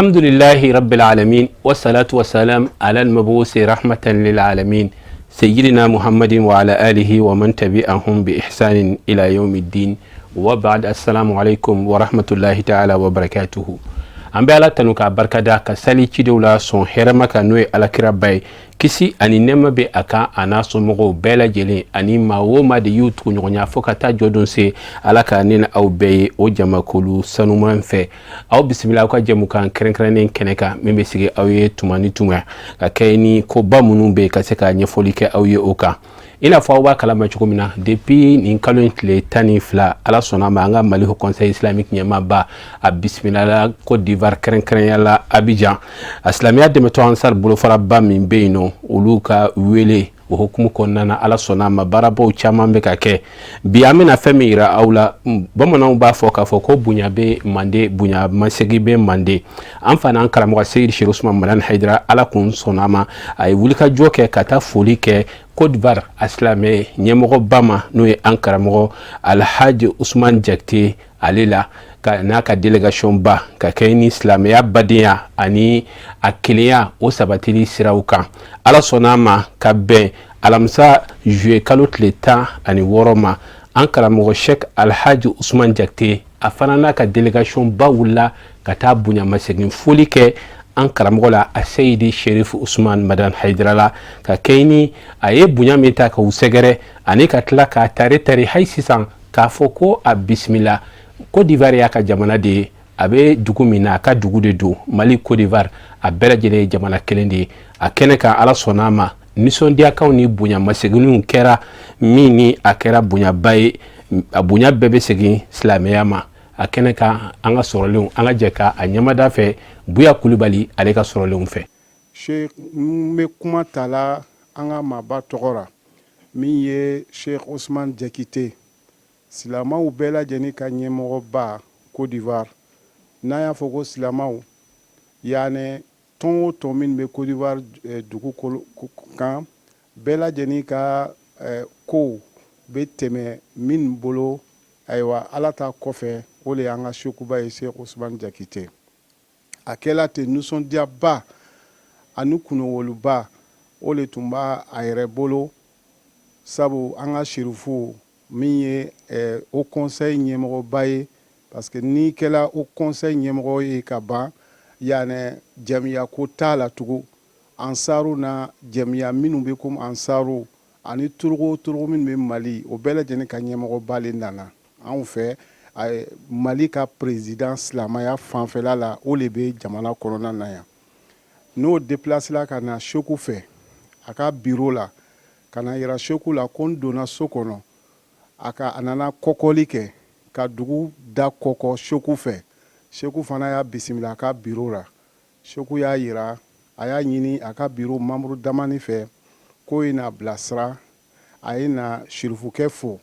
Alhamdulillahi rabbil alamin wassalatu wassalam ala al-mabusi rahmatan lil alamin sayyidina Muhammadin wa ala alihi wa man tabi'ahum bi ihsanin ila yawmiddin wa ba'd. Assalamu alaikum wa rahmatullahi ta'ala wa barakatuhu. An bɛ Ala tanu k'a barikada, ka sali cidenw la sɔn hɛrɛma kan, n'o ye alakiraba ye, kisi ani nɛɛma bɛ a kan, a n'a somɔgɔw bɛɛ lajɛlen, ani maa o maa de y'u tuguɲɔgɔnya fo ka taa jɔdon se. Ala ka ne ni aw bɛɛ ye o jamakulu sanuman fɛ. Aw bisimila aw ka jɛmukan kɛrɛnkɛrɛnnen kɛnɛ kan, min bɛ sigi aw ye tuma ni tuma, ka kɛ ni koba minnu bɛ ka se ka ɲɛfɔli kɛ aw ye o kan. I n'a fɔ aw b'a kalama cogo min na, depuis nin kalo in tile 12, Ala sɔnna ma, an ka Mali Haut Conseil islamique ɲɛmaaba a bisimilala Côte d'Ivoire, kɛrɛnkɛrɛnya la Abidjan. A silamɛya dɛmɛtɔ Ansar bolofaraba min bɛ yen nɔ, olu ka wele o hukumu kɔnɔna na, Ala sɔnna a ma, baarabaw caman bɛ ka kɛ. Bi, an bɛna fɛn min yira aw la, bamananw b'a fɔ k'a fɔ ko bonya bɛ mande, bonya masegi bɛ mande. An fana, an karamɔgɔ Seyidi Seri Usman Madani Hayidara, Ala kun sɔnna a ma, a ye wulikajɔ kɛ ka taa foli kɛ Côte d'Ivoire a silamɛ ɲɛmɔgɔba ma, n'o ye an karamɔgɔ Alhaji Usman Jakite ale la, ka n'a ka délégation ba, ka kɛ ni silamɛya badenya ani a kelenya o sabatili siraw kan. Ala sɔnna a ma, ka bɛn alamisa juillet kalo tile 16 ma, an karamɔgɔ Sheikh Alhaji Usman Jakite, a fana n'a ka délégation ba wulila ka taa bonyamasegin foli kɛ an karamɔgɔ la, a Seyidi Sherif Usman Madan Hayidara la, ka kɛ ni a ye bonya min ta k'u sɛgɛrɛ, ani ka tila k'a tari tari hali sisan k'a fɔ ko a bisimila. Côte d'Ivoire y'a ka jamana de ye, a bɛ dugu min na, a ka dugu de don. Mali, Côte d'Ivoire, a bɛɛ lajɛlen ye jamana kelen de ye. A kɛnɛ kan, Ala sɔnna a ma, nisɔndiyakaw ni bonya maseginniw kɛra min ni a kɛra bonyaba ye, a bonya bɛɛ bɛ segin silamɛya ma. A kɛnɛ kan, an ka sɔrɔlenw, an ka jɛ ka a ɲɛmada fɛ, Buya Kulubali ale ka sɔrɔlenw fɛ. Sheikh, n bɛ kuma ta la an ka maaba tɔgɔ la, min ye Sheikh Usman Jakite, silamɛw bɛɛ lajɛlen ka ɲɛmɔgɔba Côte d'Ivoire. N'an y'a fɔ ko silamɛw, yaani tɔn o tɔn min bɛ Côte d'Ivoire dugu kan, bɛɛ lajɛlen ka kow bɛ tɛmɛ min bolo, ayiwa, Ala ta kɔfɛ, o de y'an ka sekuba ye, Sheikh Usman Jakite. A kɛla ten, nisɔndiyaba ani kunnawoloba o de tun b'a a yɛrɛ bolo, sabu an ka serifu min ye Haut Conseil ɲɛmɔgɔba ye, parce que n'i kɛla Haut Conseil ɲɛmɔgɔ ye ka ban, yaani jamiya ko t'a la tugun. Ansaru na jamiya minnu bɛ komi ansaru ani turugo turugo minnu bɛ Mali, o bɛɛ lajɛlen ka ɲɛmɔgɔba le nana anw fɛ. Mali ka président silamɛya fanfɛla la, o de bɛ jamana kɔnɔna na yan. N'o déplacé ka na Seku fɛ a ka bureau la, ka na yira Seku la ko n donna so kɔnɔ, a ka a nana kɔkɔli kɛ ka dugu da kɔkɔ Seku fɛ. Seku fana y'a bisimila a ka bureau la. Seku y'a yira, a y'a ɲini a ka bureau membre damani fɛ k'o ye n'a bilasira. A ye na sirifukɛ fo,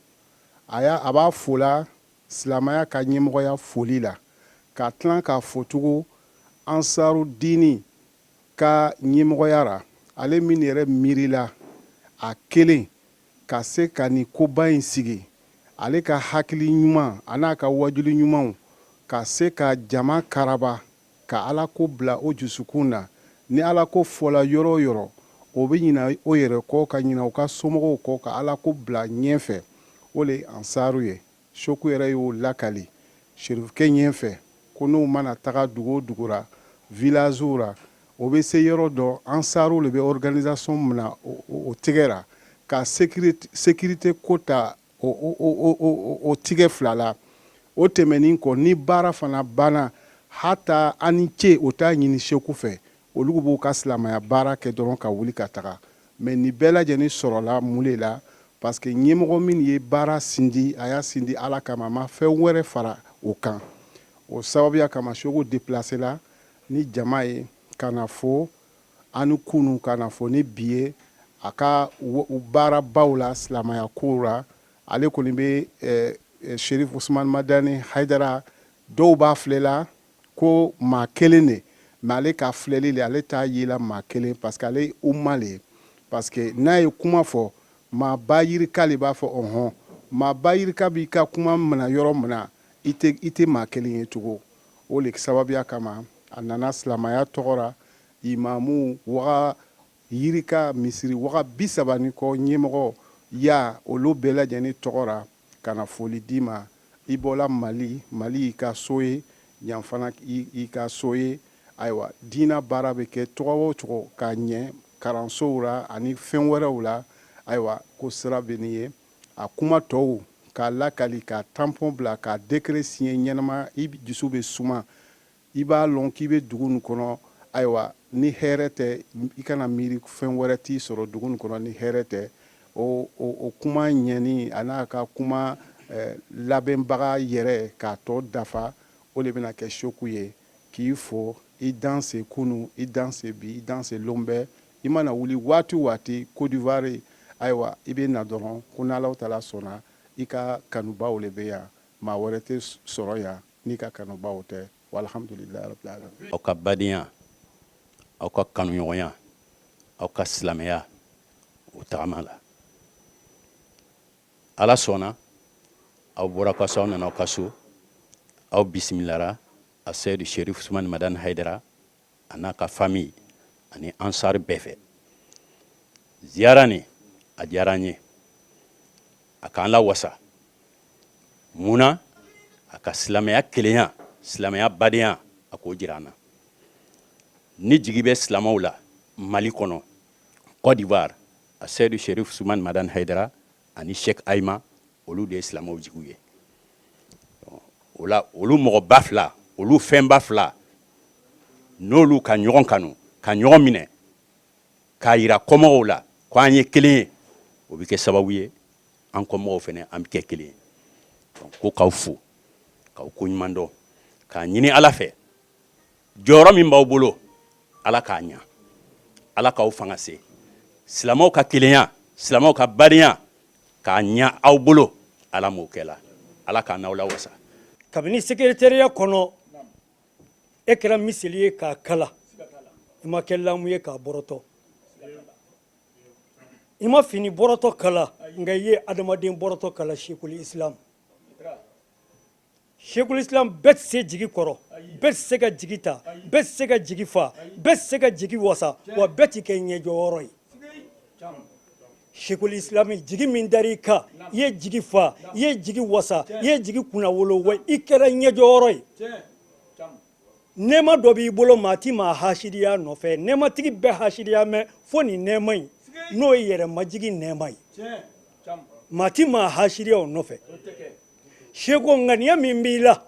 a y'a a b'a fo la silamɛya ka ɲɛmɔgɔya foli la, ka tila k'a fo tugun ansaru dini ka ɲɛmɔgɔya la, ale min yɛrɛ miirila a kelen ka se ka nin koba in sigi, ale ka hakili ɲuman a n'a ka wajuli ɲumanw ka se ka jama karaba, ka Ala ko bila o dusukun na. Ni Ala ko fɔla yɔrɔ o yɔrɔ, o bɛ ɲina o yɛrɛ kɔ, ka ɲina u ka somɔgɔw kɔ, ka Ala ko bila ɲɛfɛ. O le ye ansaru ye. Seku yɛrɛ y'o lakali serifukɛ ɲɛfɛ ko n'u mana taga dugu o dugu la, village la, o bɛ se yɔrɔ dɔ, ansaru de bɛ organisation min na o tigɛ la, ka sécurité ko ta o tigɛ fila la. O tɛmɛnen kɔ, ni baara fana banna, hata an ni ce, o t'a ɲini Seku fɛ, olu b'u ka silamɛya baara kɛ dɔrɔn ka wuli ka taga. Mais nin bɛɛ lajɛlen sɔrɔla mun de la? Parce que ɲɛmɔgɔ min ye baara sindi, a y'a sindi Ala kama, a ma fɛn wɛrɛ fara o kan. O sababuya kama, Seku déplacé la ni jama ye ka na fo ani kunu, ka na fo ni bi ye a ka baarabaw la, silamɛya kow la. Ale kɔni bɛ Sherif Usman Madani Hayidara, dɔw b'a filɛla ko maa kelen de, mais ale ka filɛli le, ale t'a yela maa kelen, parce que ale ye umma le ye. Parce que n'a ye kuma fɔ, maa ba yirika le b'a fɔ ɔhɔn, maa ba yirika b'i ka kuma mina yɔrɔ min na, i tɛ maa kelen ye tugun. O le sababuya kama. A nana silamaya tɔgɔ ra, imamu waga yirika misiri waga 30 ni kɔ ɲɛmɔgɔ ya, olu bɛɛ lajɛlen tɔgɔ ra ka na foli d'i ma. I bɔla Mali, Mali y'i ka so ye, yan fana i ka so ye. Ayiwa, diina baara bɛ kɛ cogo o cogo ka ɲɛ karansow ra ani fɛn wɛrɛw la. Ayiwa, ko sira bɛ nin ye. A kuma tɔw k'a lakali, k'a tampon bila, k'a décret signer ɲɛnama, i dusu bɛ suma, i b'a lɔn k'i bɛ dugu nin kɔnɔ. Ayiwa, ni hɛrɛ tɛ, i kana miiri fɛn wɛrɛ t'i sɔrɔ dugu nin kɔnɔ ni hɛrɛ tɛ. O kuma ɲɛni a n'a ka kuma labɛnbaga yɛrɛ k'a tɔ dafa, o de bɛna kɛ Seku ye. K'i fo, i danse kunu, i danse bi, i danse lon bɛɛ. I mana wuli waati o waati Côte d'Ivoire, ayiwa, i bɛ na dɔrɔn ko n'Alahu taala sɔnna, i ka kanubaw de bɛ yan, maa wɛrɛ tɛ sɔrɔ yan n'i ka kanubaw tɛ. Walhamdulilayi rabbil alamin. Aw ka badenya, aw ka kanuɲɔgɔnya, aw ka silamɛya o tagama la, Ala sɔnna, aw bɔra ka so, aw nana aw ka so, aw bisimilara a Seyidu Sherif Usumani Madani Hayidara a n'a ka famille ani ansari bɛɛ fɛ. Ziyara nin a diyara an ye, a k'an lawasa. Mun na? A ka silamɛya kelenya, silamɛya badenya, a k'o jira an na. Ni jigi bɛ silamɛw la Mali kɔnɔ, Côte d'Ivoire, a Seyidu Sherif Usumani Madani Hayidara ani Sheikh Ayima, olu de ye silamɛw jigiw ye. O la, olu mɔgɔba fila, olu fɛnba fila, n'olu ka ɲɔgɔn kanu, ka ɲɔgɔn minɛ, k'a yira kɔmɔgɔw la ko an ye kelen ye, o bɛ kɛ sababu ye an kɔmɔgɔw fana an bɛ kɛ kelen ye. Ko k'aw fo, k'aw koɲuman dɔn, k'a ɲini Ala fɛ, jɔyɔrɔ min b'aw bolo, Ala k'a ɲa, Ala k'aw fanga se, silamɛw ka kelenya, silamɛw ka badenya k'a ɲa aw bolo, Ala m'o kɛla, Ala k'a n'aw lawasa. Kabini secrétariat kɔnɔ, e kɛra miseli ye k'a kala, i ma kɛ lamu ye k'a bɔrɔtɔ, i ma fini bɔrɔtɔ kala, nka i ye adamaden bɔrɔtɔ kala. Shekul Islam, Shekul Islam, bɛɛ tɛ se jigi kɔrɔ, bɛɛ tɛ se ka jigi ta, bɛɛ tɛ se ka jigi fa, bɛɛ tɛ se ka jigi wasa, wa bɛɛ t'i kɛ ɲɛjɔyɔrɔ ye. Shekul Islam, jigi min dar'i kan, i ye jigi fa, i ye jigi wasa, i ye jigi kunnawolo, wa i kɛra ɲɛjɔyɔrɔ ye. Nɛɛma dɔ b'i bolo, maa ti maa hasidiya nɔfɛ, nɛɛmatigi bɛɛ hasidiya mɛn fo nin nɛɛma in, n'o ye yɛrɛ majigin nɛɛma ye, maa ti maa hasidiya o nɔfɛ. Seko, ŋaniya min b'i la,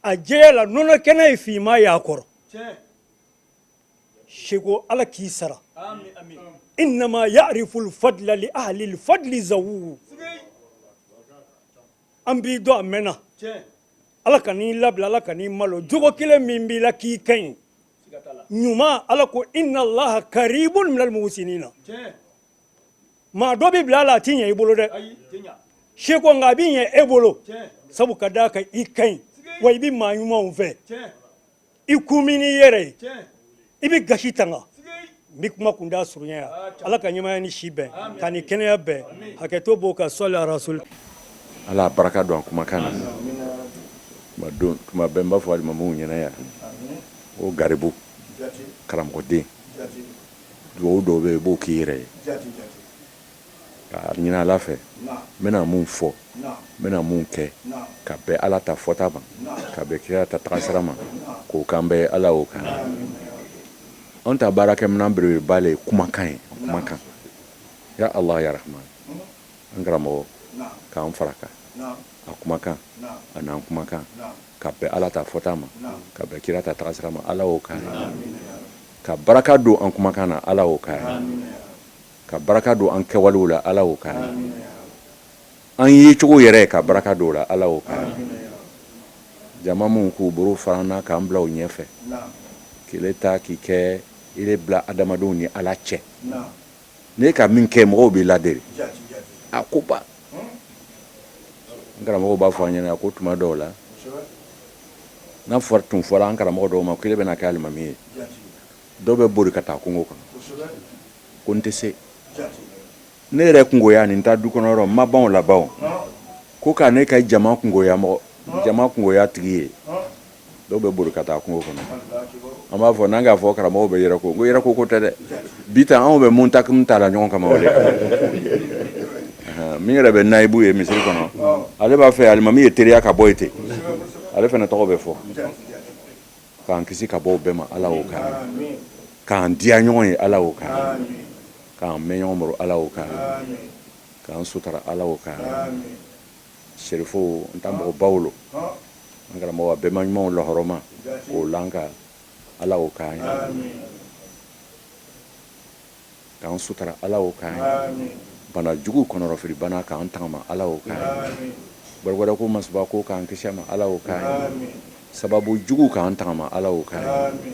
a jɛya la, nɔnɔ kɛnɛ ye finman y'a kɔrɔ. Seko, Ala k'i sara. Innama ya'riful fadla li ahlil fadli zawu. An b'i dɔn a mɛnna. Ala ka n'i labila, Ala ka n'i malo. Jogo kelen min b'i la k'i ka ɲi ɲuman, Ala ko inna Allaha karibun minal muhsinina. Maa dɔ bɛ bila a la, a tɛ ɲɛ i bolo dɛ, Seko, nka a bɛ ɲɛ e bolo, sabu ka d'a kan i ka ɲi, wa i bɛ maa ɲumanw fɛ, i kun n'i yɛrɛ ye, i bɛ gasi tanga. N bɛ kuma kun da surunya yan. Ala ka ɲɛmaya ni si bɛn ka ni kɛnɛya bɛn. Hakɛto b'o ka sɔli rasul. Ala baraka don an kumakan na. Tuma tuma bɛɛ n b'a fɔ alimamuw ɲɛna yan o garibu karamɔgɔden, dugawu dɔw bɛ yen, i b'o k'i yɛrɛ ye k'a ɲini Ala fɛ, n bɛna mun fɔ, n bɛna mun kɛ, ka bɛn Ala ta fɔta ma, ka bɛn kira ta tagasira ma, k'o k'an bɛɛ ye. Ala y'o k'an ye. Anw ta baarakɛminɛn belebeleba le ye kumakan ye, kumakan. Ya Allah ya Rahman, an karamɔgɔ k'an fara kan a kumakan a n'an kumakan ka bɛn Ala ta fɔta ma, ka bɛn kira ta tagasira ma. Ala y'o k'an ye. Ka baraka don an kumakan na, Ala y'o k'an ye. Ka baraka don an kɛwalew la, Ala y'o k'an ye. An ye cogo yɛrɛ, ka baraka don o la, Ala y'o k'an ye. Jama minnu k'u bolo fara an na k'an bila u ɲɛfɛ, k'ile ta k'i kɛ ile bila adamadenw ni Ala cɛ, n'e ka min kɛ, mɔgɔw b'i ladere a ko ba. An karamɔgɔw b'a fɔ an ɲɛna ko tuma dɔw la, n'a fɔra tun fɔra an karamɔgɔ dɔw ma k'ile bɛna kɛ alimami ye, dɔw bɛ bori ka taa kungo kɔnɔ ko n tɛ se ne yɛrɛ kungoya nin ta du kɔnɔ yɔrɔ n ma ban o la ban ko ka ne ka jama kungoya mɔgɔ jama kungoya tigi ye. Dɔw bɛ boli ka taa kungo kɔnɔ. An b'a fɔ n'an k'a fɔ karamɔgɔw bɛ yɛrɛ ko, ko yɛrɛ ko ko tɛ dɛ. Bi ta anw bɛ muntakimu ta la ɲɔgɔn kama o de kama. Min yɛrɛ bɛ nayibu ye misiri kɔnɔ, ale b'a fɛ alimami ye teriya ka bɔ yen ten. Ale fana tɔgɔ bɛ fɔ. K'an kisi ka bɔ o bɛɛ ma, Ala y'o k'an ye. K'an diya ɲɔgɔn ye, Ala y'o k'an ye. K'an mɛn ɲɔgɔn bolo, Ala y'o k'an ye. K'an sutara, Ala y'o k'an ye. Serifo n ta mɔgɔbaw lo. An karamɔgɔ a bɛnba ɲumanw lɔhɔrɔma k'o l'an kan, Ala y'o k'an ye. K'an sutara, Ala y'o k'an ye. Bana jugu kɔnɔrɔfili bana k'an tagama, Ala y'o k'an ye. Gɛrɛgɛrɛ ko masiba ko k'an kisi a ma, Ala y'o k'an ye. Sababu jugu k'an tagama, Ala y'o k'an ye.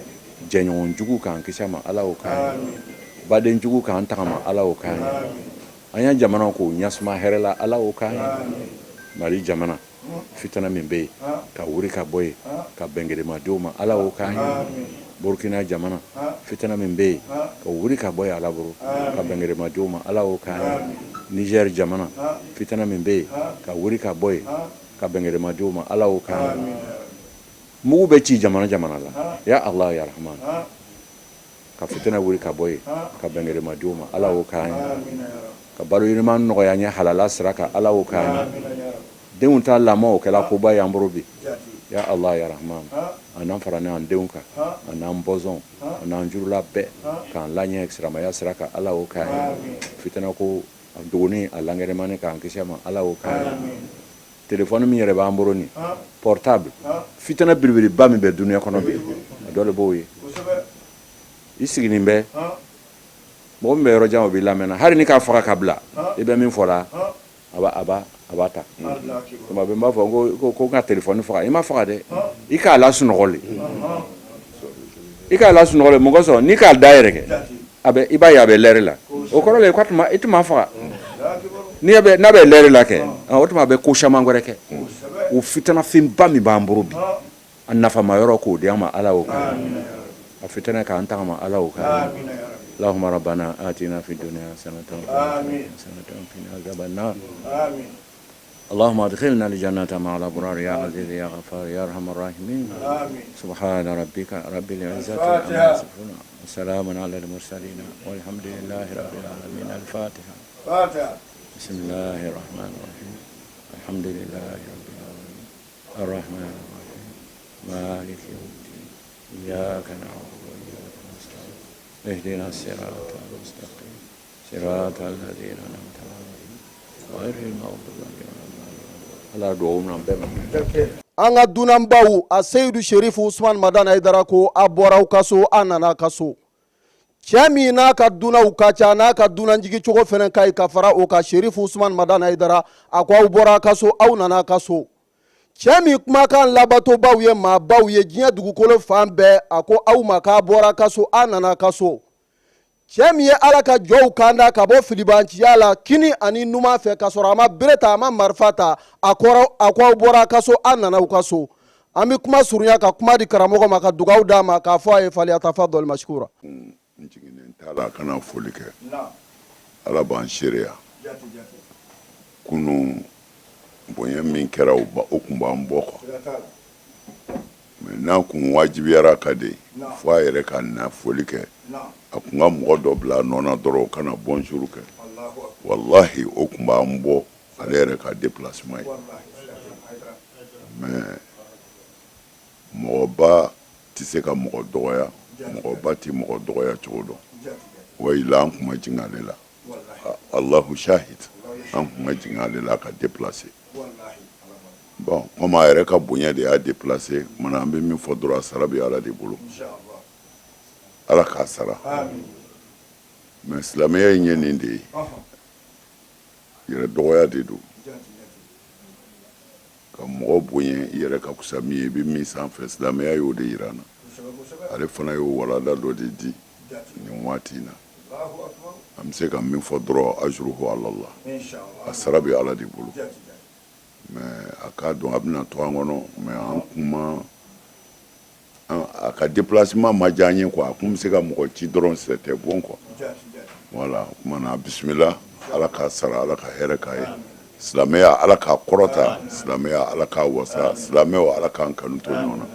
Jɛɲɔgɔn jugu k'an kisi a ma, Ala y'o k'an ye. Baden jugu k'an tagama, Ala y'o k'an ye. An ya jamana k'o ɲasuma hɛrɛ la, Ala y'o k'an ye. Mali jamana fitana min bɛ yen ka wuri ka bɔ yen ka bɛn kelenmadenw ma, Ala y'o k'an ye. Burkina jamana fitana min bɛ yen ka wuri ka bɔ yen, Ala bolo ka bɛn kelenmadenw ma, Ala y'o k'an ye. Niger jamana fitana min bɛ yen ka wuri ka bɔ yen ka bɛn kelenmadenw ma, Ala y'o k'an ye. Mugu bɛ ci jamana jamana la, ya Allah ya Rahman, ka fitina wuli ka bɔ yen ka bɛn kelenmadenw ma, Ala y'o k'an ye. Ka balo ɲuman nɔgɔya an ye halala sira kan, Ala y'o k'an ye. Denw ta lamɔ o kɛla koba y'an bolo bi, ya Allah ya Rahman, a n'an fara n'an denw kan, a n'an bɔnsɔnw, a n'an jurula bɛɛ, k'an laɲɛ silamɛya sira kan, Ala y'o k'an ye. Fitina ko a dogoni a lankɛnɛmani k'an kisi a ma, Ala y'o k'an ye. Telefɔni min yɛrɛ b'an bolo nin portable, fitina belebeleba min bɛ dunuya kɔnɔ bi, a dɔ de b'o ye. I sigilen bɛ, mɔgɔ min bɛ yɔrɔ jan o b'i lamɛnna, hali ni k'a faga ka bila, i bɛ min fɔ la, a b'a a b'a a b'a ta. Tuma bɛɛ n b'a fɔ ko ko n ka telefɔni faga, i ma faga dɛ, i k'a lasunɔgɔ le, i k'a lasunɔgɔ le. Mɔgɔ sɔrɔ n'i k'a da yɛrɛ kɛ, a bɛ i b'a ye a bɛ lɛri la, o kɔrɔ le k'a tuma i tun m'a faga. N'i bɛ n'a bɛ lɛri la kɛ, o tuma a bɛ ko caman wɛrɛ kɛ. O fitanafɛnba min b'an bolo bi, a nafama yɔrɔ k'o di an ma, Ala y'o kɛ. A fitanɛ k'an tagama, Ala y'o kɛ. Allahumma rabbana atina fi dunya hasanatan wa fil akhirati hasanatan wa qina azaban nar. اللهم ادخلنا الجنة مع الأبرار يا عزيز يا غفار يا أرحم الراحمين. سبحان ربك رب العزة عما يصفون وسلام على المرسلين والحمد لله رب العالمين. الفاتحة. بسم الله الرحمن الرحيم. الحمد لله رب العالمين الرحمن الرحيم مالك يوم الدين إياك نعبد وإياك نستعين اهدنا الصراط المستقيم صراط الذين أنعمت عليهم غير المغضوب عليهم ولا الضالين. Ala dugawu n'an bɛɛ ma. An ka dunanbaw, a Seyidu Sherifu Usman Madani Hayidara ko a bɔra aw ka so, a nana ka so. Cɛ min n'a ka dunanw ka ca, n'a ka dunanjigi cogo fana ka ɲi ka fara o kan, Sherifu Usman Madani Hayidara a ko aw bɔra a ka so, aw nana a ka so. Cɛ min kumakan labatobaw ye maabaw ye diɲɛ dugukolo fan bɛɛ, a ko aw ma k'a bɔra a ka so, a nana a ka so. Cɛ min ye Ala ka jɔnw kanda ka bɔ filibanciya la kini ani numan fɛ, ka sɔrɔ a ma bere ta, a ma marifa ta, a kɔrɔ a ko aw bɔra a ka so, a nana aw ka so. An bɛ kuma surunya ka kuma di karamɔgɔ ma ka dugawu d'a ma k'a fɔ a ye falyatafaddal mashkura. N jiginnen t'a la ka na foli kɛ. Ala b'an seereya, kunun bonya min kɛra, o kun b'an bɔ quoi. Mais n'a kun wajibiyara ka de fo a yɛrɛ ka na foli kɛ, a kun ka mɔgɔ dɔ bila a nɔ na dɔrɔn, o ka na bonjour kɛ, walahi o kun b'an bɔ ale yɛrɛ ka déplacement ye. Mais mɔgɔba tɛ se ka mɔgɔ dɔgɔya, mɔgɔba tɛ mɔgɔ dɔgɔya cogo dɔn. Wayila, an kun ma jigin ale la, Allahu shahid, an kun ma jigin ale la ka déplacer. Bon, comme a yɛrɛ ka bonya de y'a déplacer, mana an bɛ min fɔ dɔrɔn, a sara bɛ Ala de bolo, Ala k'a sara. Mais silamɛya in ye nin de ye, yɛrɛ dɔgɔya de don. Ka mɔgɔ bonya i yɛrɛ ka fisa min ye, i bɛ min sanfɛ, silamɛya y'o de yira an na. Ale fana y'o walanda dɔ de di nin waati in na. An bɛ se ka min fɔ dɔrɔn, ajruhu alallah, a sara bɛ Ala de bolo. Mais a k'a dɔn a bɛna to an kɔnɔ. Mais an kuma, a ka déplacement ma diya an ye quoi. A kun bɛ se ka mɔgɔ ci dɔrɔn, c'était bon quoi. Voilà, o tuma na bisimila, Ala k'a sara, Ala ka hɛrɛ k'a ye. Silamɛya, Ala k'a kɔrɔta. Silamɛya, Ala k'a wasa. Silamɛw, Ala k'an kanu to ɲɔgɔn na.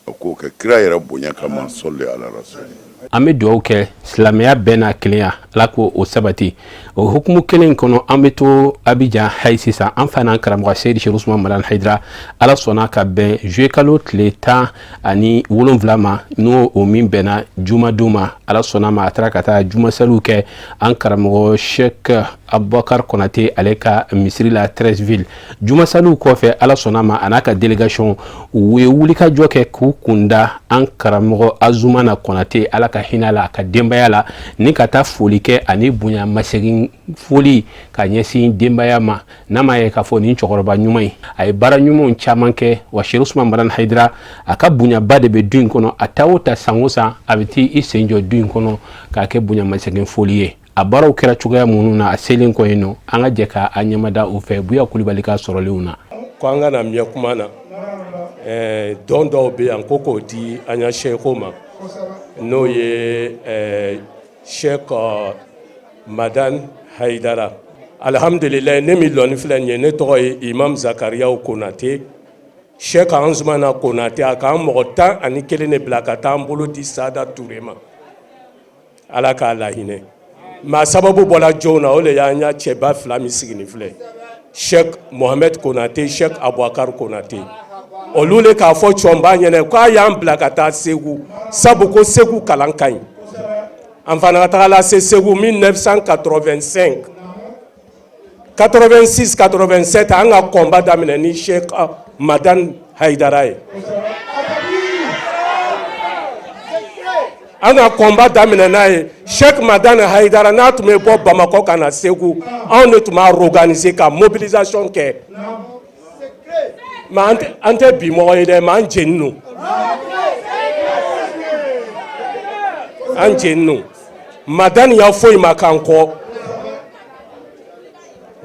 A k'o kɛ kira yɛrɛ bonya kama, sɔli ala rasuli. An bɛ dugawu kɛ silamɛya bɛɛ n'a kelenya, Ala ko o sabati. O hukumu kelen kɔnɔ, an bɛ to Abijan hayi sisan. An fana karamɔgɔ Seyidi Serifu Usumani Madani Hayidara, Ala sɔnna ka bɛn juillet kalo tile 17 ma, n'o o min bɛnna jumadon ma. Ala sɔnna ma, a taara ka taa jumasaliw kɛ an karamɔgɔ Sheikh Abubakar Konate ale ka misiri la Treichville. Jumasaliw kɔfɛ, Ala sɔnna ma, a n'a ka délégation u ye wulikajɔ kɛ k'u kunda an karamɔgɔ Azumana Konate, Ala ka hinɛ la, a ka denbaya la, ni ka taa foli kɛ ani bonya masegin foli ka ɲɛsin denbaya ma. N'a ma ye k'a fɔ nin cɛkɔrɔba ɲuman in, a ye baara ɲumanw caman kɛ wa, Serifu Usumani Madani Hayidara, a ka bonyaba de bɛ du in kɔnɔ. A taa o ta, san o san, a bɛ t'i sen jɔ du in kɔnɔ k'a kɛ bonya masegin foli ye. A baaraw kɛra cogoya minnu na a selen kɔ yen nɔ, an ka jɛ ka a ɲɛmada o fɛ Buya Kulibali ka sɔrɔlenw na. Ko an ka na miɲɛ kuma na, dɔn dɔw bɛ yan ko k'o di an ya seko ma, n'o ye Sɛk Madani Hayidara. Alihamdulilayi, ne min lɔnin filɛ nin ye, ne tɔgɔ ye Imam Zakariyaw Konate. Sɛk Anzumana Konate, a k'an mɔgɔ 11 de bila ka taa an bolo di Sada Ture ma, Ala k'a lahinɛ. Maa sababu bɔra jɔn na? O de y'an ya cɛba fila min siginin filɛ, Sɛk Mohamɛd Konate, Sɛk Abubakar Konate. Olu le k'a fɔ cɛnba ɲɛna k'a y'an bila ka taa Segu, sabu ko Segu kalan ka ɲi. An fana tagala se Segu 1985, 86, 87. An ka combat daminɛ ni Sɛk Madani Hayidara ye. An ka combat daminɛ n'a ye, Sɛk Madani Hayidara, n'a tun bɛ bɔ Bamakɔ ka na Segu, anw de tun b'a organiser ka mobilisation kɛ. Mais an tɛ bi mɔgɔ ye dɛ, mais an jeni don, an jeni don. Madani ya foyi ma k'an kɔ.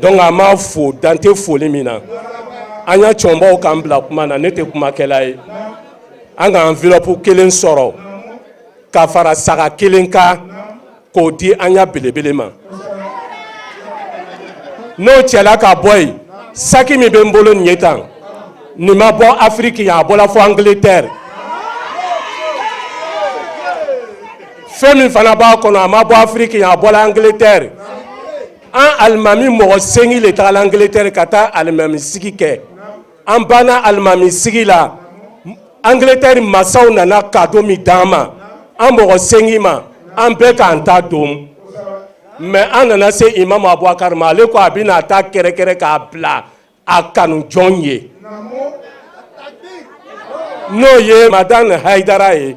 Donc an b'a fo dan tɛ foli min na. An ya cɛkɔrɔbaw k'an bila kuma na, ne tɛ kumakɛla ye. An ka enveloppe kelen sɔrɔ ka fara saga kelen kan k'o di an ya belebele ma. N'o cɛla ka bɔ yen, saki min bɛ n bolo nin ye tan, nin ma bɔ Afiriki yan, a bɔra fo Angleterre. Fɛn min fana b'a kɔnɔ, a ma bɔ Afiriki yan, a bɔra Angleterre. An alimami mɔgɔ 8 le tagala Angleterre ka taa alimami sigi kɛ. An banna alimami sigi la, Angleterre masaw nana cadeau min d'an ma, an mɔgɔ 8 ma, an bɛɛ k'an ta don. Mais an nana se Imam Abubakar ma, ale ko a bɛna ta kɛrɛkɛrɛ k'a bila a kanu jɔn ye, n'o ye Madani Hayidara ye.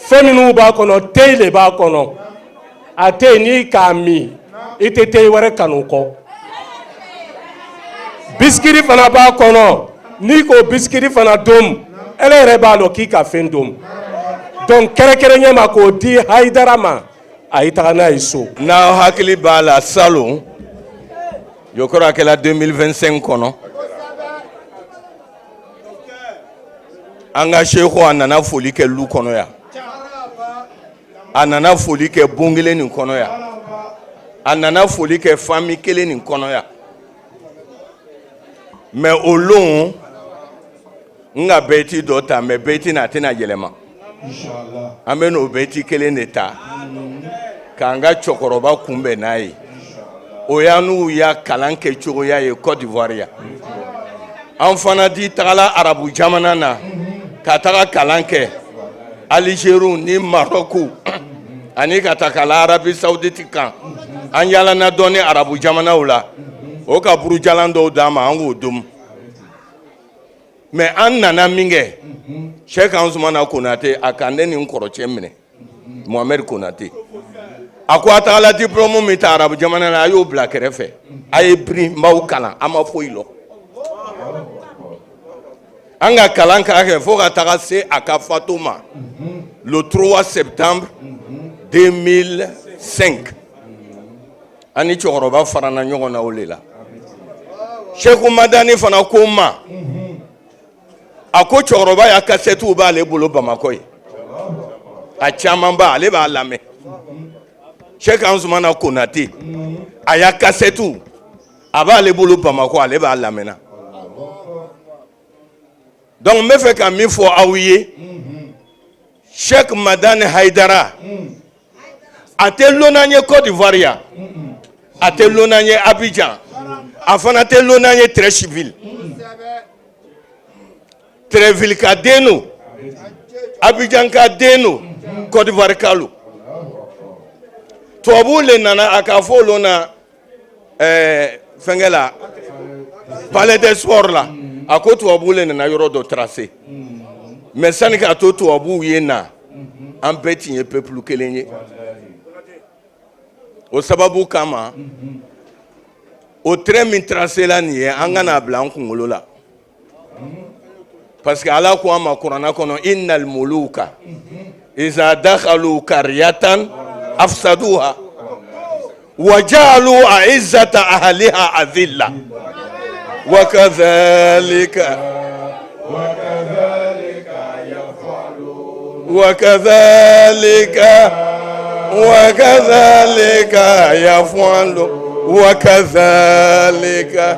Fɛn minnu b'a kɔnɔ, te le b'a kɔnɔ. A te, n'i k'a min, i tɛ te wɛrɛ kanu kɔ. Bisikiri fana b'a kɔnɔ, n'i k'o bisikiri fana dom, ele yɛrɛ b'a dɔn k'i ka fɛn dom. Donc kɛrɛnkɛrɛnya ma k'o di Hayidara ma, a ye taga n'a ye so. N'aw hakili b'a la, salon jɔkɔrɔ, a kɛla 2025 kɔnɔ, an ka seku, a nana foli kɛ lu kɔnɔ yan, a nana foli kɛ bon kelen nin kɔnɔ yan, a nana foli kɛ famille kelen nin kɔnɔ yan. Mais o lon, n ka bɛti dɔ ta, mais bɛti na a tɛna yɛlɛma. An bɛ n'o bɛti kelen de ta k'an ka cɛkɔrɔba kunbɛn n'a ye. O y'an n'u ya kalan kɛ cogoya ye Côte d'Ivoire yan. An fana di tagala arabu jamana na ka taga kalan kɛ Algérie ni Maroc ani ka ta kala Arabie Saoudite kan. An yalana dɔɔni arabu jamanaw la, o ka burujalan dɔw d'an ma, an k'o domu. Mais an nana min kɛ, Sɛki Ansumana Konate, a ka ne ni n kɔrɔcɛ minɛ, Mohamed Konate, a ko a tagala diplôme min ta arabu jamana na, a y'o bila kɛrɛfɛ, a ye biri, n b'aw kalan. A ma foyi lɔn. An ka kalan k'a kɛ fo ka taga se a ka fatu ma le 3 septembre 2005. An ni cɛkɔrɔba farana ɲɔgɔn na o de la. Seku Madani fana ko n ma, a ko cɛkɔrɔba ya kasɛtiw b'ale bolo Bamakɔ ye, a caman ba, ale b'a lamɛn. Sɛki Ansumana Konate, a ya kasɛtiw a b'ale bolo Bamakɔ, ale b'a lamɛnna. Donc n bɛ fɛ ka min fɔ aw ye, Sheikh Madani Haidara a tɛ lonna ye Côte d'Ivoire yan, a tɛ lonna ye Abidjan, a fana tɛ lonna ye Treichville. Treichville ka den don, Abidjan ka den don, Côte d'Ivoire ka lo. Tubabuw le nana a k'a fɔ olu na fɛnkɛ la, Palais des Sports la, a ko tubabuw le nana yɔrɔ dɔ tracer. Mais sani k'a to tubabuw ye na, an bɛɛ tun ye peuple kelen ye. O sababu kama, o trait min tracé la nin ye, an ka n'a bila an kunkolo la, parce que Ala ko an ma kuranna kɔnɔ: innal muluka iza dakhalu qaryatan afsaduha wa ja'alu a'izzata ahliha azilla wa kadhalika wa kadhalika wa kadhalika yaf'alu wa kadhalika.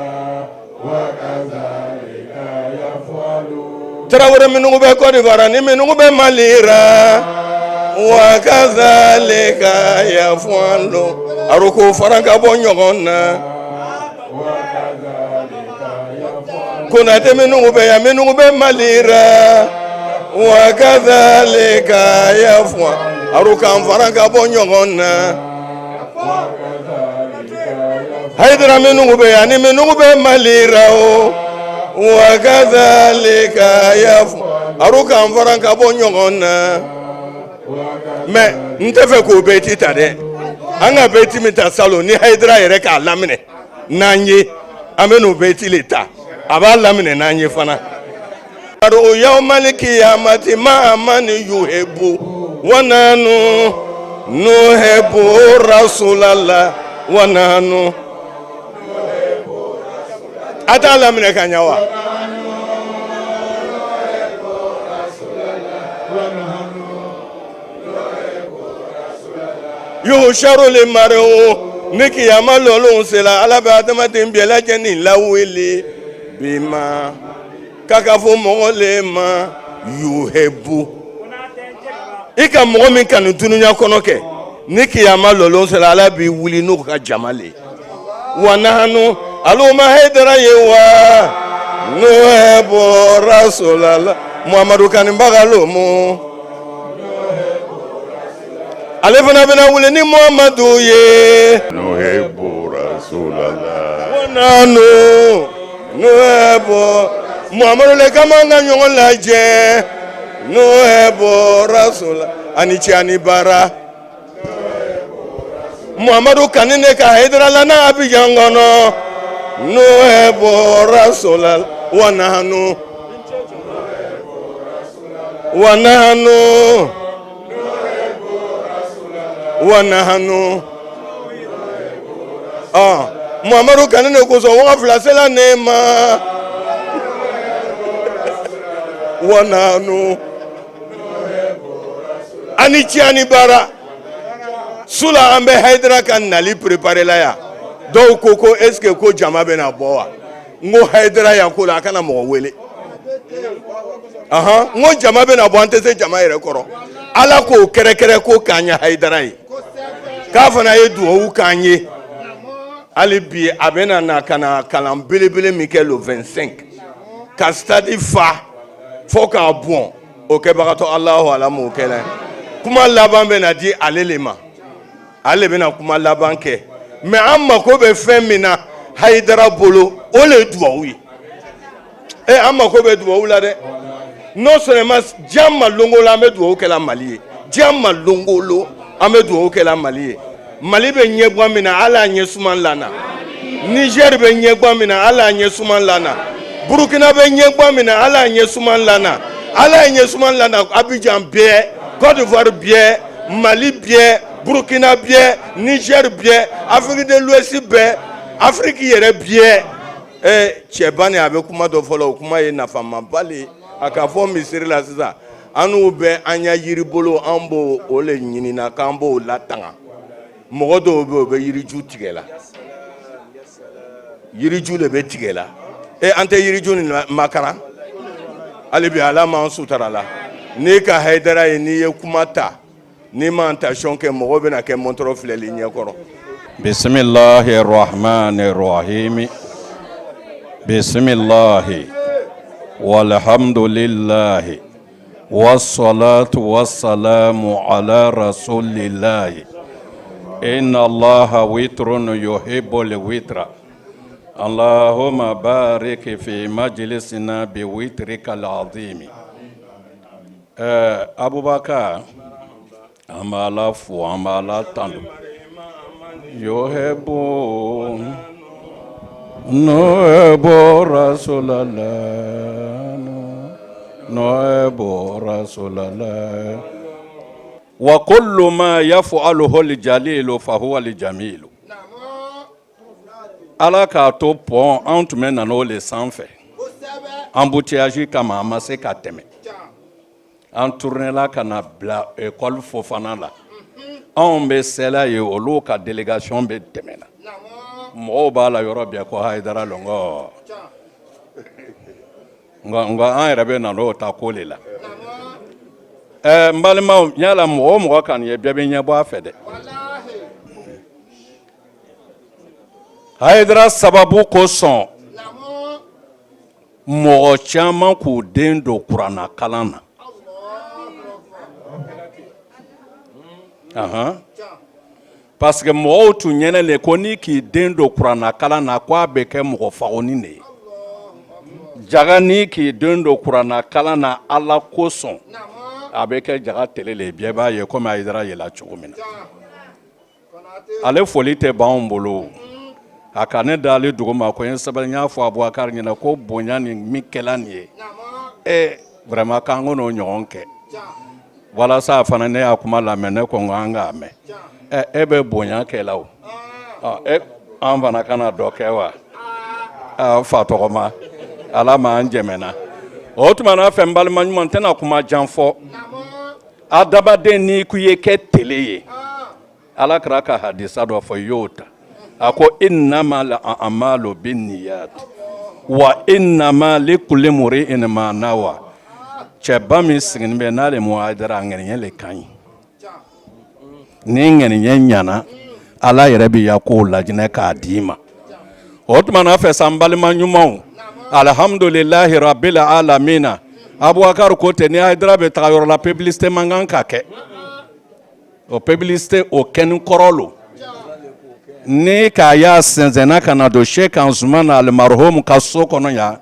Tarawele minnu bɛ Côte d'Ivoire ni minnu bɛ Mali ra, wa kadhalika yaf'alu, aro k'o fara ka bɔ ɲɔgɔn na. Konate minnu bɛ yan, minnu bɛ Mali ra, wa kadhalika yaf'alu, aro k'an fara ka bɔ ɲɔgɔn na. Hayidara minnu bɛ yan ni minnu bɛ Mali ra o, wa kadhalika yaf'alu, aro k'an fara ka bɔ ɲɔgɔn na. Mais n tɛ fɛ k'o bɛti ta dɛ. An ka bɛti min ta salon ni Hayidara yɛrɛ k'a laminɛ n'an ye, an bɛ n'o bɛti le ta, a b'a laminɛ n'an ye fana. O yawmal qiyamati ma'a man yuhibbu wa nahnu nuhibbu rasulallah wa nahnu. A t'a laminɛ ka ɲɛ wa? Yuhsharu limaru ni kiyama lɔlon sera, Ala bɛ adamaden bɛɛ lajɛlen lawuli bima k'a ka fɔ mɔgɔ le ma yuhibbu, i ka mɔgɔ min kanu dunuya kɔnɔ kɛ, ni kiyama lɔlon sera, Ala b'i wuli n'o ka jama le. Wa nahnu aluma Hayidara ye wa nuhibbu rasulallah, Muhamadu kanubaga lo mu, ale fana bɛna wuli ni Muhamadu ye. Nuhibbu rasulallah. Wa nahnu nuhibbu, Muhamadu le kama an ka ɲɔgɔn lajɛ. Nuhibbu rasulallah, ani ce ani baara. Muhamadu kanu ne ka Hayidara lana Abidjan kɔnɔ. Nuhibbu rasulallah wa nahnu wa nahnu wa nahnu. Muhamadu kanu ne kosɔn 2000 sela ne ma. Wa nahnu, ani ce ani baara. Su la an bɛ Hayidara ka nali préparer la yan. Dɔw ko ko est ce que ko jama bɛna bɔ wa? N ko Hayidara yan ko la, a kana mɔgɔ wele. Ahan, n ko jama bɛna bɔ, an tɛ se jama yɛrɛ kɔrɔ. Ala k'o kɛrɛkɛrɛ ko k'an ye Hayidara ye, k'a fana ye duwawu k'an ye. Hali bi a bɛna na ka na kalan belebele min kɛ le 25, ka stade fa fo k'a bɔn, o kɛbagatɔ Alahu alamu o kɛlɛ. Kuma laban bɛna di ale le ma, ale bɛna kuma laban kɛ. Mais an mako bɛ fɛn min na Hayidara bolo, o le ye duwawu ye. E, an mako bɛ duwawu la dɛ. Non seulement diɲɛ ma longo la, an bɛ duwawu kɛla Mali ye. Diɲɛ ma longo lo, an bɛ duwawu kɛla Mali ye. Mali bɛ ɲɛgwan min na, Ala ɲɛ suman lana. Niger bɛ ɲɛgwan min na, Ala ɲɛ suman lana. Burukina bɛ ɲɛgwan min na, Ala ɲɛ suman lana. Ala ye ɲɛ suman lana Abidjan bɛɛ, Côte d'Ivoire bɛɛ, Mali bɛɛ, Burukina bɛɛ, Niger bɛɛ, Afrique de l'Ouest bɛɛ, Afrique yɛrɛ bɛɛ. Cɛba nin, a bɛ kuma dɔ fɔlɔ, o kuma ye nafamaba le ye. A k'a fɔ misiri la sisan, an n'u bɛ an ya yiribolo, an b'o o le ɲinina k'an b'o latanga. Mɔgɔ dɔw bɛ yen, o bɛ yiriju tigɛ la, yiriju de bɛ tigɛ la. E, an tɛ yiriju nin makaran hali bi, Ala m'an sutara la. N'i ka Hayidara ye, n'i ye kuma ta, n'i ma attention kɛ, mɔgɔ bɛna kɛ mɔntɔrɔ filɛli ɲɛkɔrɔ. Bisimilahi rahmani rahimi bisimilahi walhamdulilahi wasalatu wasalamu ala rasulilahi inna allaha witrun yuhibbul witra allahumma barik fi majlisina bi witrikal azimi. Abubakar, an b'Ala fo, an b'Ala tanu. Yuhibbu nuhibbu rasulallah nuhibbu rasulallah wa kullu ma yaf'aluhu al-jalilu fa huwa al-jamilu. Ala k'a to pont an tun bɛ na o le sanfɛ embouteillage kama, an ma se ka tɛmɛ, an tournela ka na bila école Fofana la. Anw bɛ sela yen, olu ka délégation bɛ tɛmɛna, mɔgɔw b'a la yɔrɔ bɛɛ ko Hayidara lɔngɔ, nka an yɛrɛ bɛ na n'o ta ko le la. Ɛɛ, n balimaw, yala mɔgɔ o mɔgɔ ka nin ye, bɛɛ bɛ ɲɛbɔ a fɛ dɛ. Hayidara sababu kosɔn, mɔgɔ caman k'u den don kuranna kalan na. Ahan, parce que mɔgɔw tun ɲɛnɛ le ko n'i k'i den don kuranna kalan na, ko a bɛ kɛ mɔgɔ fagoni de ye. Jaga n'i k'i den don kuranna kalan na Ala kosɔn, a bɛ kɛ jaga tele le ye, bɛɛ b'a ye komi Hayidara yela cogo min na. Ale foli tɛ ban anw bolo. A ka ne dali dugu ma ko n ye sɛbɛn, n y'a fɔ Abubakar ɲɛna ko bonya ni min kɛla nin ye, e vraiment k'an ko n'o ɲɔgɔn kɛ walasa a fana. Ne y'a kuma lamɛn, ne ko n ko an k'a mɛn. Ɛ, e bɛ bonya kɛ la o, e an fana kana dɔ kɛ wa? A fa tɔgɔma, Ala m'an jɛmɛna o tuma n'a fɛ. N balima ɲuman, n tɛna kuma jan fɔ. Adamaden, n'i ko i ye kɛ tele ye, Ala kɛra ka hadisa dɔ fɔ, i y'o ta. A ko innama al a'malu binniyat wa innama likulli mri'in ma nawa. Cɛba min sigilen bɛ n'ale mu Hayidara, a ŋaniya le ka ɲi. Ni ŋaniya ɲana, Ala yɛrɛ bɛ ya kow lajinɛ k'a d'i ma. O tuma n'a fɛ sa, n balima ɲumanw, alhamdulilahi rabbil alamina. Abubakar ko ten, ni Hayidara bɛ taga yɔrɔ la, publicité man kan ka kɛ. O publicité o kɛni kɔrɔ lo. Ni k'a y'a sɛnsɛnna ka na don Sheikh Anzumana alimarhum ka so kɔnɔ yan,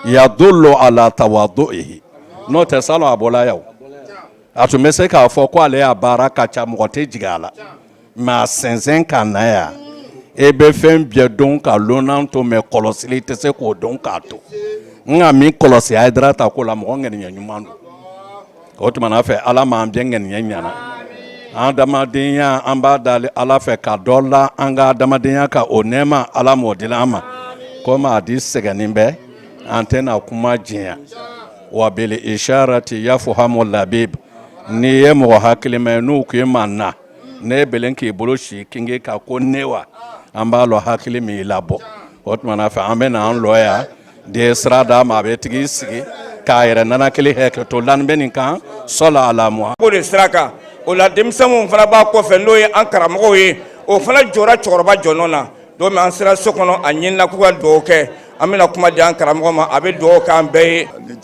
yadullu ala tawadu'ihi. N'o tɛ, salon a bɔla yan o, a tun bɛ se k'a fɔ ko ale y'a baara ka ca, mɔgɔ tɛ jigin a la, mais a sɛnsɛn ka na yan. E bɛ fɛn bɛɛ dɔn ka lɔnnan to, mais kɔlɔsili tɛ se k'o dɔn k'a to. N ka min kɔlɔsi Hayidara ta ko la, mɔgɔ ŋaniya ɲuman don. O tuma n'a fɛ, Ala m'an bɛɛ ŋaniya ɲana. An adamadenya, an b'a dali Ala fɛ ka dɔ la an ka adamadenya ka o nɛɛma, Ala m'o dila an ma. Komi a di sɛgɛnnin bɛ, an tɛna kuma janya. Wa bil isharati yafahamu labib. N'i ye mɔgɔ hakilima ye, n'u k'i ma na, ne belen k'i bolo si kinge ka ko ne wa, an b'a lɔn hakili min y'i labɔ. O tuma n'a fɛ, an bɛ na an lɔ yan de sira d'a ma, a bɛ tigi sigi k'a yɛrɛ nanakili hɛkɛ to lani bɛ nin kan sɔla ala mu o de sira kan. O la, denmisɛn minnu fana b'a kɔfɛ, n'o ye an karamɔgɔw ye, o fana jɔra cɛkɔrɔba jɔnɔ na. Don min an sera so kɔnɔ, a ɲinina k'u ka dugawu kɛ. An bɛna kuma di an karamɔgɔ ma, a bɛ dugawu k'an bɛɛ ye. Ni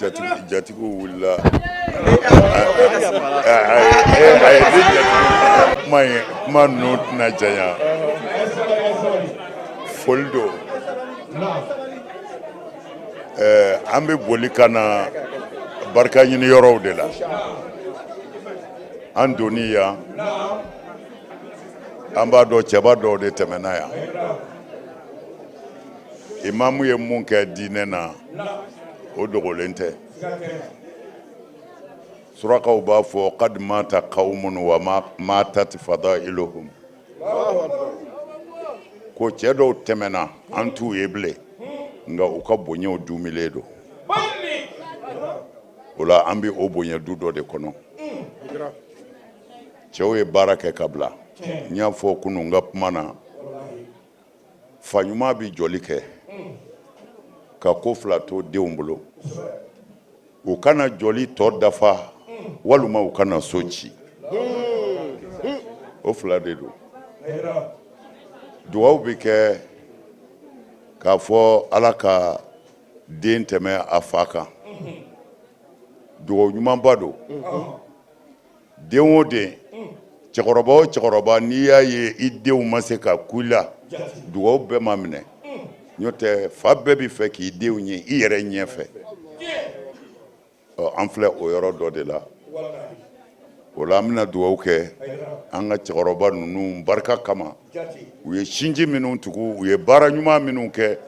jatigiw wulila, kuma in, kuma ninnu tɛna janya, foli don. An bɛ boli ka na barika ɲini yɔrɔw de la. An donni yan, an b'a dɔn cɛba dɔw de tɛmɛna yan. Imamu ye mun kɛ diinɛ na, o dogolen tɛ. Surakaw b'a fɔ kad mata qaumun wa matat fadailuhum, ko cɛ dɔw tɛmɛna, an t'u ye bilen, nka u ka bonyaw duumilen don. O la, an bɛ o bonya du dɔ de kɔnɔ. Cɛw ye baara kɛ ka bila. N y'a fɔ kunun n ka kuma na, fa ɲuman bɛ jɔli kɛ ka ko fila to denw bolo, u kana jɔli tɔ dafa. walima u ka na so ci o fila de don dugawu bɛ kɛ k'a fɔ ala ka den tɛmɛ a fa kan dugawu ɲumanba don den o den cɛkɔrɔba o cɛkɔrɔba n'i y'a ye i denw ma se ka kun i la dugawu bɛɛ ma minɛ n'o tɛ fa bɛɛ b'a fɛ k'i denw ye i yɛrɛ ɲɛ fɛ ɔ an filɛ o yɔrɔ dɔ de la o la an bɛna dugawu kɛ an ka cɛkɔrɔba ninnu barika kama u ye sinji minnu tugu u ye baara ɲuman minnu kɛ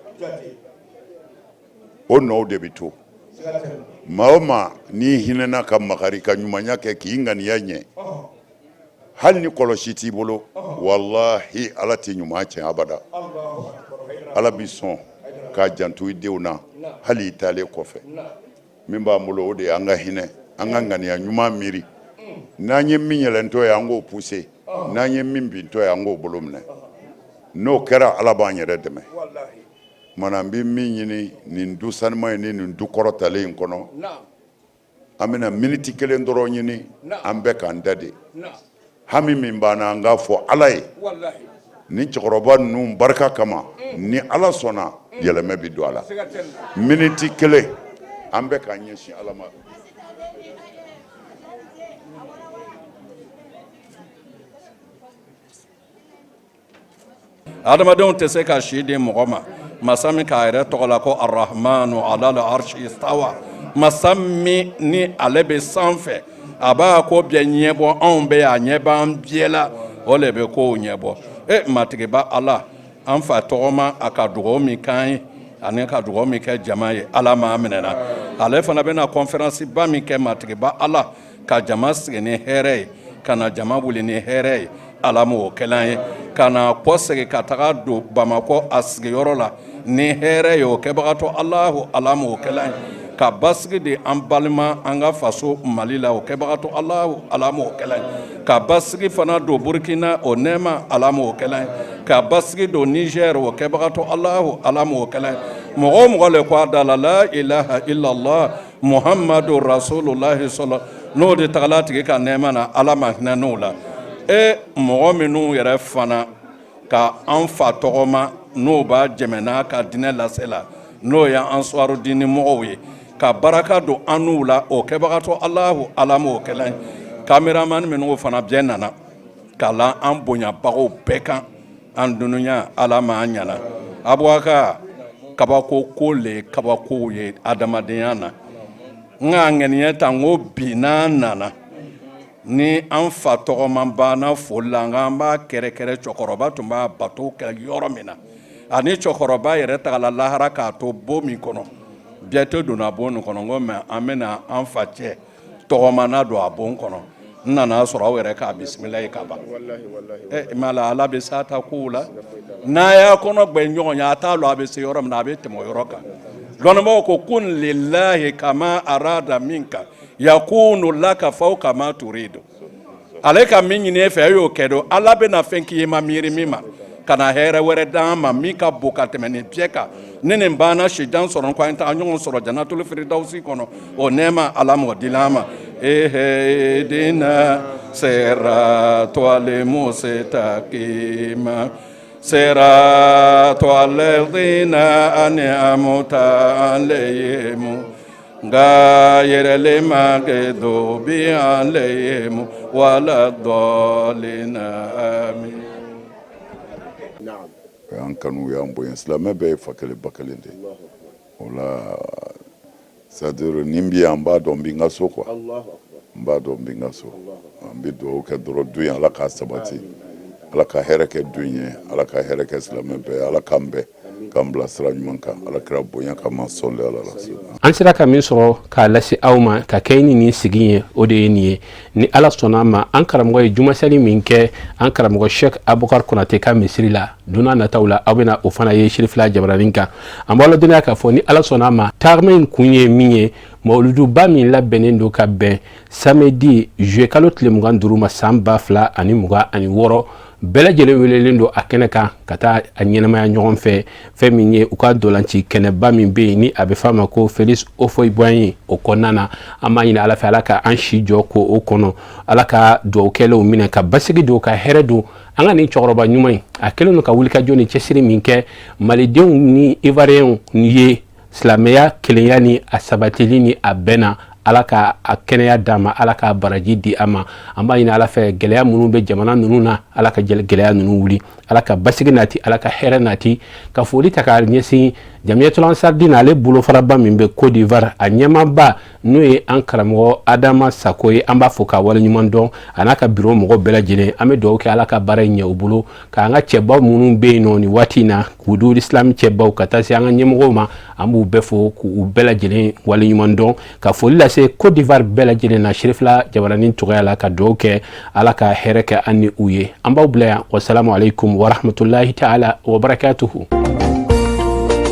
o nɔw de bɛ to maa o maa n'i hinɛna ka makari ka ɲumanya kɛ k'i ŋaniya ɲɛ hali ni kɔlɔsi t'i bolo walahi ala tɛ ɲuman tiɲɛ abada ala b'i sɔn k'a janto i denw na hali i taalen kɔfɛ min b'an bolo o de ye an ka hinɛ an ka ŋaniya ɲuman miiri n'an ye min yɛlɛntɔ ye an k'o puse n'an ye min bintɔ ye an k'o bolo minɛ n'o kɛra ala b'an yɛrɛ dɛmɛ mana n bɛ min ɲini nin du sanuma in ni nin du kɔrɔtalen in kɔnɔ an bɛna miniti kelen dɔrɔn ɲini an bɛɛ k'an da de hami min b'an na an k'a fɔ ala ye ni cɛkɔrɔba ninnu barika kama ni ala sɔnna yɛlɛmɛ bɛ don a la miniti kelen an bɛɛ k'an ɲɛsin ala ma Adamadenw tɛ se ka si di mɔgɔ ma masa min k'a yɛrɛ tɔgɔ la ko arahmanu alal arshi istawa masa min ni ale bɛ sanfɛ a b'a ko bɛɛ ɲɛbɔ anw bɛ a ɲɛ b'an bɛɛ la o le bɛ kow ɲɛbɔ e matigiba ala an fa tɔgɔma a ka dugawu min k'an ye ani ka dugawu min kɛ jama ye ala m'a minɛna ale fana bɛna kɔnferansiba min kɛ matigiba ala ka jama sigi ni hɛrɛ ye ka na jama wuli ni hɛrɛ ye ala m'o kɛla ye ka na kɔsegin ka taga don bamakɔ a sigiyɔrɔ la ni hɛrɛ ye o kɛbagatɔ alahu ala m'o kɛla ye ka basigi di an balima an ka faso mali la o kɛbagatɔ alahu ala m'o kɛla ye ka basigi fana don burukina o nɛɛma ala m'o kɛla ye ka basigi don nizɛri o kɛbagatɔ alahu ala m'o kɛla ye mɔgɔ o mɔgɔ le ko a da la la ilaha illallah muhammadu rasulullahi sɔlɔ n'o de tagala tigi ka nɛɛma na ala ma hinɛ n'o la e mɔgɔ minnu yɛrɛ fana ka an fa tɔgɔma n'o b'a jɛmɛ n'a ka diinɛ lase la n'o ye ansarudini mɔgɔw ye ka baraka don an n'u la o kɛbagatɔ alahu ala m'o kɛla ye kameramani minnu fana bɛɛ nana ka la an bonyabagaw bɛɛ kan an dunuya ala m'an ɲana abubakar kabako ko le kabakow ye adamadenya na n ka ŋaniya ta n ko bi n'a nana ni an fa tɔgɔma banna foli la an b'a kɛrɛkɛrɛ cɛkɔrɔba tun b'a bato kɛ yɔrɔ min na ani cɛkɔrɔba yɛrɛ tagala lahara k'a to bon min kɔnɔ bɛɛ tɛ donna bon nin kɔnɔ n ko mɛ an bɛna an fa cɛ tɔgɔma na don a bon kɔnɔ n nana sɔrɔ aw yɛrɛ k'a bisimila ye ka ban ɛ ma la ala bɛ sa ta kow la n'a y'a kɔnɔ gbɛ ɲɔgɔn ye a t'a lɔn a bɛ se yɔrɔ min na a bɛ tɛmɛ o yɔrɔ kan dɔnnibaaw ko kun lillahi kama arada minka yakunu laka fawqa ma turidu ale ka min ɲini e fɛ e y'o kɛ don ala bɛna fɛn k'i ye ma miiri min ma ka na hɛrɛ wɛrɛ d'an ma min ka bon ka tɛmɛ nin bɛɛ kan ni nin banna sijan sɔrɔ ko an taga ɲɔgɔn sɔrɔ janatul firidawusi kɔnɔ o nɛɛma ala m'o dila an ma ihdina siratal mustakima siratal ladina an'amta alayhim gayril maghdubi alayhim wala dalina amin y'an kanu y'an bonya silamɛ bɛɛ ye fa kelen ba kelen de ye o la c'est à dire ni n bi yan n b'a dɔn n bi n ka so quoi n b'a dɔn n bi n ka so an bɛ dugawu kɛ dɔrɔn du in ala k'a sabati ala ka hɛrɛ kɛ du in ye ala ka hɛrɛ kɛ silamɛ bɛɛ ala k'an bɛn k'an bila sira ɲuman kan ala kira bonya kama sɔli ala la an sera ka min sɔrɔ k'a lase aw ma ka kɛ ni nin sigi ye o de ye nin ye ni ala sɔnna a ma an karamɔgɔ ye jumasali min kɛ an karamɔgɔ Sheikh Abubakar Konate ka misiri la don nataw la aw bɛna o fana ye Sirifila jabaranin kan an b'aw ladɔnniya k'a fɔ ni ala sɔnna a ma taama in kun ye min ye Mawuluduba min labɛnnen don ka bɛn samedi juillet kalo tile 25 ma san 2026, bɛɛ lajɛlen welelen don a kɛnɛ kan ka taa a ɲɛnamaya ɲɔgɔn fɛ. Fɛn min ye u ka dolanci kɛnɛba min bɛ yen, ni a bɛ f'a ma ko Félix Houphouët-Boigny, o kɔnɔna na, an b'a ɲini Ala fɛ, Ala ka an si jɔ ko o kɔnɔ, Ala ka dugawu kɛlenw minɛ, ka basigi don, ka hɛrɛ don an ka nin cɛkɔrɔba ɲuman in. A kɛlen don ka wulikajɔ ni cɛsiri min kɛ malidenw ni ivoiriyɛnw ye silamɛya kelenya ni a sabatili ni a bɛn na, Ala ka a kɛnɛya d'a ma, Ala ka baraji di a ma. An b'a ɲini Ala fɛ, gɛlɛya minnu bɛ jamana ninnu na, Ala ka gɛlɛya ninnu wuli, Ala ka basigi nati, Ala ka hɛrɛ nati. Ka foli ta k'a ɲɛsin Jamiyatul Ansardine, ale bolofaraba min bɛ Côte d'Ivoire, a ɲɛmaaba n'o ye an karamɔgɔ Adama Sako ye, an b'a fo k'a waleɲuman dɔn, a n'a ka biro mɔgɔ bɛɛ lajɛlen. An bɛ dugawu kɛ, Ala ka baara in ɲɛ u bolo, k'an ka cɛbaw minnu bɛ yen nɔ nin waati in na, k'u islam cɛbaw, ka taa se an ka ɲɛmɔgɔw ma, an b'u bɛɛ fo k'u bɛɛ lajɛlen waleɲuman dɔn, ka foli lase Côte d'Ivoire bɛɛ lajɛlen na Sherifila jabaranin cogoya la, ka dugawu kɛ, Ala ka hɛrɛ kɛ an ni u ye. An b'aw bila yan. Wasalamu alaikum warahmatullahi taala wabarakatuhu.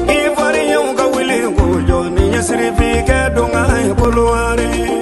Ivoiriyɛnw ka wuli k'u jɔ ni ɲɛsirifi kɛ don ka ye Kolowaare.